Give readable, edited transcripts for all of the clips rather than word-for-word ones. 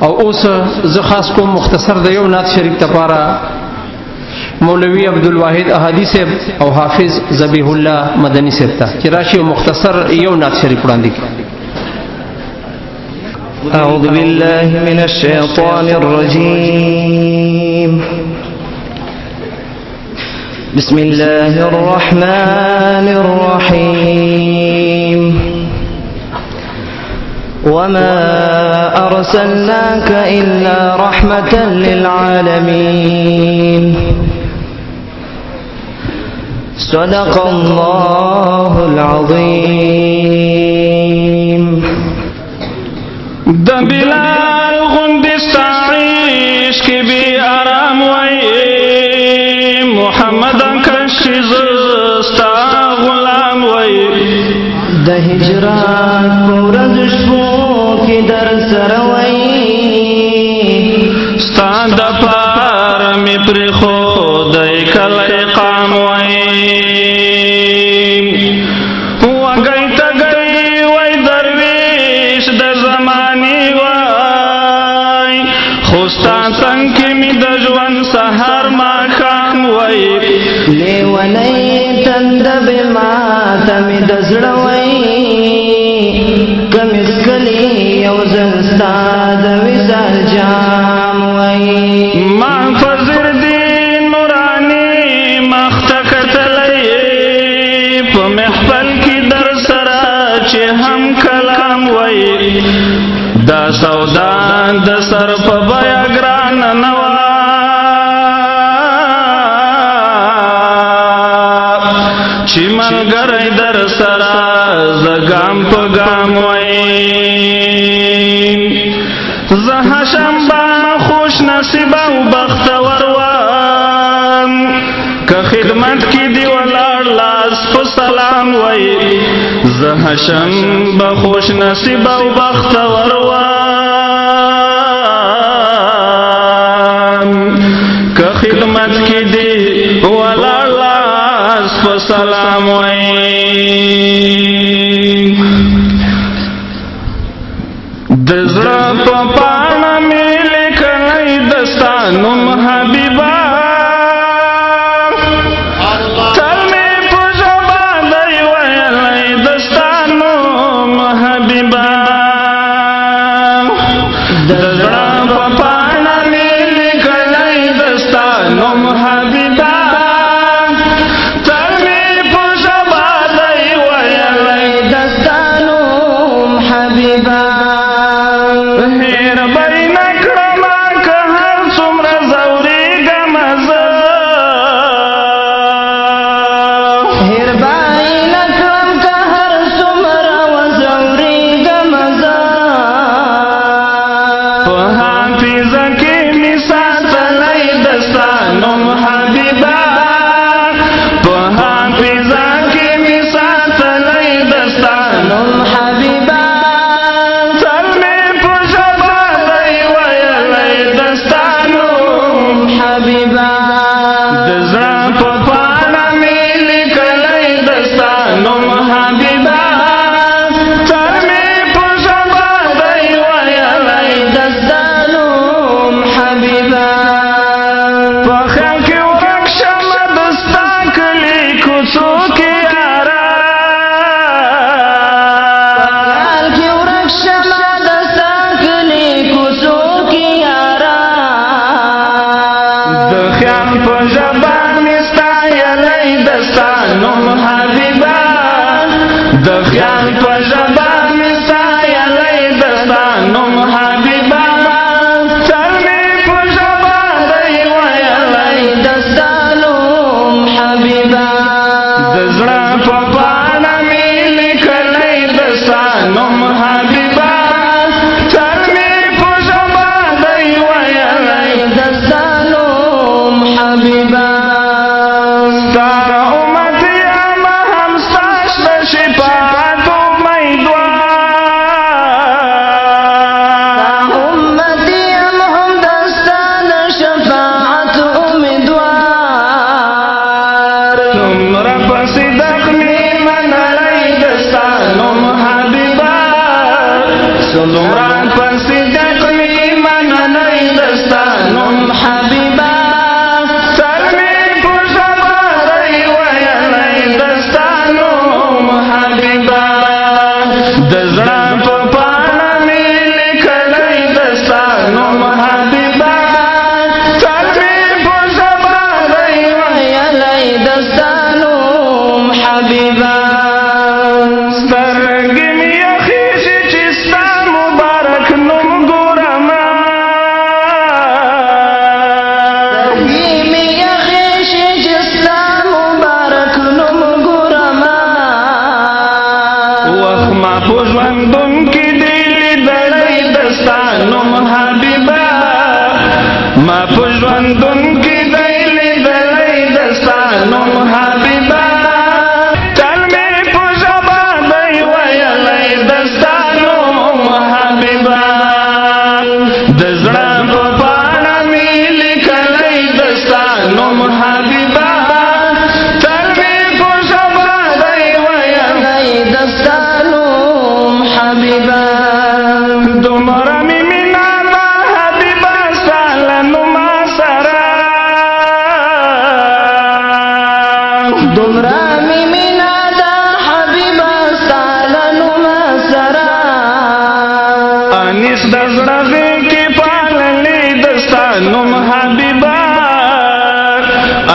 او اوس زه خاص کوم مختصر د یو نعت شریف لپاره مولوی عبدالواحد احادی صاحب او حافظ ذبیح الله مدنی صاحب ته چې راشي مختصر یو نعت شریف وړاندې کړي. أعوذ بالله من الشيطان الرجيم. بسم الله الرحمن الرحيم. وما أرسلناك إلا رحمة للعالمين. صدق الله العظيم. د بلال غوندې ستا عشق بې آرام وای، محمد کش چې زه ستا غلام وای. د هجران په ورځ شپو کې در سره وای، ستا د پاره مې پرېښودی کلی قام وای. وږی تږی وای درویش د زمانې وای، خو ستا څنګ کې مې د ژوند سهار ماښام وای. لیونی تنده به ماته مې د زړه وای، که مې څکلی یو ځل ستا د وصال جام وای. ما فزر دین نوراني مخ ته کتلی، په محفل کې در سره چې هم کلام وای. دا سودا د سر په بیه ګرانه نه وه، چې ملګری در سره زه ګام په ګام وای. زه هشم به خوش نصیب او بختور وم، که خدمت کې دی ولاړ لاس په سلام وای. زه هشم به خوش نصیب او بختور وم، که خدمت کې دی ولاړ لاس په سلام وای. د زړه په پاڼه مې لیکلی د ستا نوم حبیبه، تل مې په ژبه دی ویلی د ستا نوم حبیبه. د زړه په پاڼه مې لیکلی د ستا نوم حبیبه، تل مې په ژبه دی ویلی د ستا نوم حبیبه. هېر به یې نه کړمه که هر څومره ځورېږم زه، هېر به یې نه کړم که هر څومره وځورېږم زه، په حافظه کې مې ساتلی د ستا نوم حبیبه، په حافظه کې مې ساتلی د ستا نوم حبیبه. تل مې په ژبه دی ویلی د ستا نوم حبیبه. د زړه په پاڼه مې لیکلی د ستا نوم حبیبه، تل مې په ژبه دی ویلی د ستا نوم حبیبه. په خیال کې ورک شمه د ستا کلي کوڅو کې یاره، خیال کې ورک شمه د ستا کلي کوڅو کې یاره، د خیال په ژبه مې ستایلی د ستا نوم حبیبه، د خیال په ژبه مې ستایلی د ستا نوم حبیبه، تل مې په ژبه دی ویلی د ستا نوم حبیبه. د زړه په پاڼه مې لیکلی د ستا نوم حبیبه، تل مې په ژبه دی ویلی د ستا نوم حبیبه. ستا امت یم هم ستا شته شفاعت. حبیبا، ما په ژوندون کې دی لیدلی د ستا نوم حبیبا. تل مې په ژبه دی ویلی د ستا نوم حبیبا، د زړه په پاڼه مې لیکلی د ستا نوم حبیبا. تل مې په ژبه دی ویلی د ستا نوم حبیبا. دومره مې مینه ده حبیبا ستا له نومه سره، دومره مې مینه ده حبیبا ستا له نومه سره. انیس د زړه غېږ کې پاللې د ستا نوم حبیبا،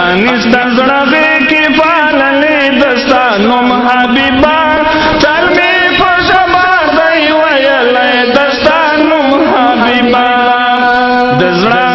انیس د زړه غېږ کې پاللې د ستا نوم حبیبا. تل مې په ژبه دی ویلی د ستا نوم حبیبا، د زړه